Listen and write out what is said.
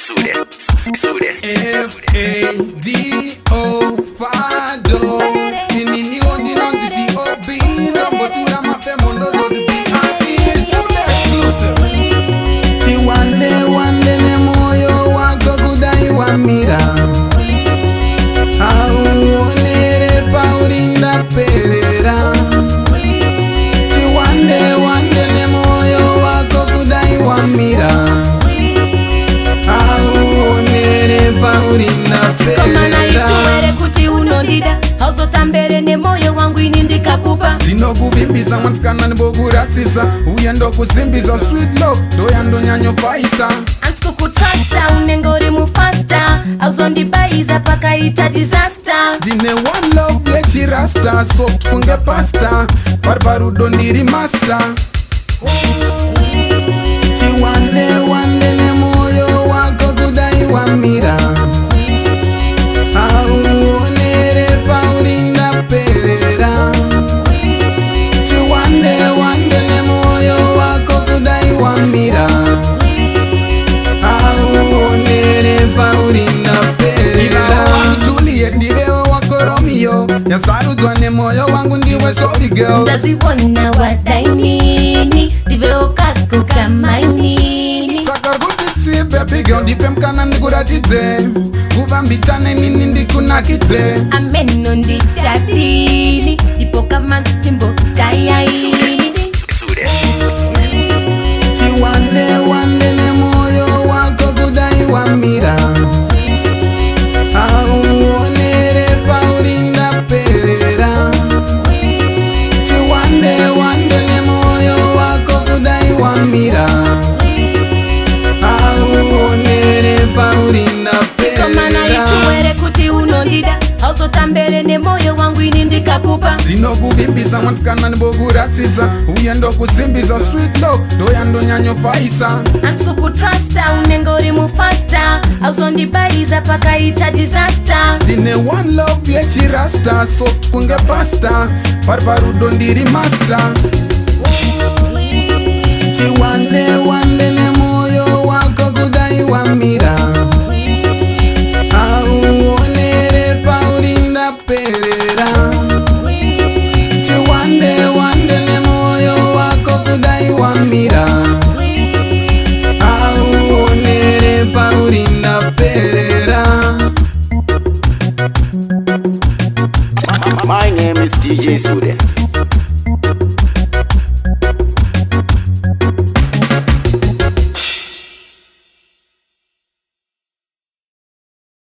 Sude. Sude. F-A-D-O, Fado. Ininiwo ndinonzi T-O-B. Ndombotura mafemo ndozoti B-I-E. Sude exclusive. Chiwande wande nemoyo wako kudai wamira. Auonere pauri ndaperera. Chiwande wande nemoyo wako kudai wamira. Auonere pauri Komana ndaperera. ishuwere kuti unondida, hauzotambere nemoyo wangu ini ndikakupa. Ndinokuvimbisa mwanasikana, ndibokurasisa uye ndokusimbisa. Sweet love ndoyandonyanyofaisa. Handisi kukutrasta, unenge uri mufasta, hauzondibaiza pakaita disaster. Ndine one love yechirasta, soft kunge pasta, pari parudo ndiri master. Chiwande wande nemoyo wako kudai wamira. Auonere pauri ndaperera. Chiwande wande nemoyo wako kudai wamira. Auonere pauri ndaperera. Juliet, ndivewo wako Romeo, yasarudzwa nemoyo wangu, ndiwe sorry girl. Ndazviona wadainini, ndivewo kako kamainini. Saka kuti chii, baby girl? Ndipe mukana ndikuratidze kuvambichane nini ndikunakidze. Ameno ndichadini, ndipo kamanzimbokayaini. Sude. Chiwande wande nemoyo wako kudai wamira. Auonere pauri ndaperera. Chiwande wande nemoyo wako kudai wamira. Auonere pauri Komana ndaperera. ishuwere kuti unondida, hauzotambere nemoyo wangu ini ndikakupa. Ndinokuvimbisa mwanasikana, ndibokurasisa uye ndokusimbisa. Sweet love ndoyandonyanyofaisa. Handisi kukutrasta, unenge uri mufasta, hauzondibaiza pakaita disaster. Ndine one love yechirasta, soft kunge pasta, pari parudo ndiri master. Chiwande wande nemoyo wako kudai wamira. Auonere pauri ndaperera. Chiwande wande nemoyo wako kudai wamira. Auonere pauri ndaperera. My name is DJ Sude.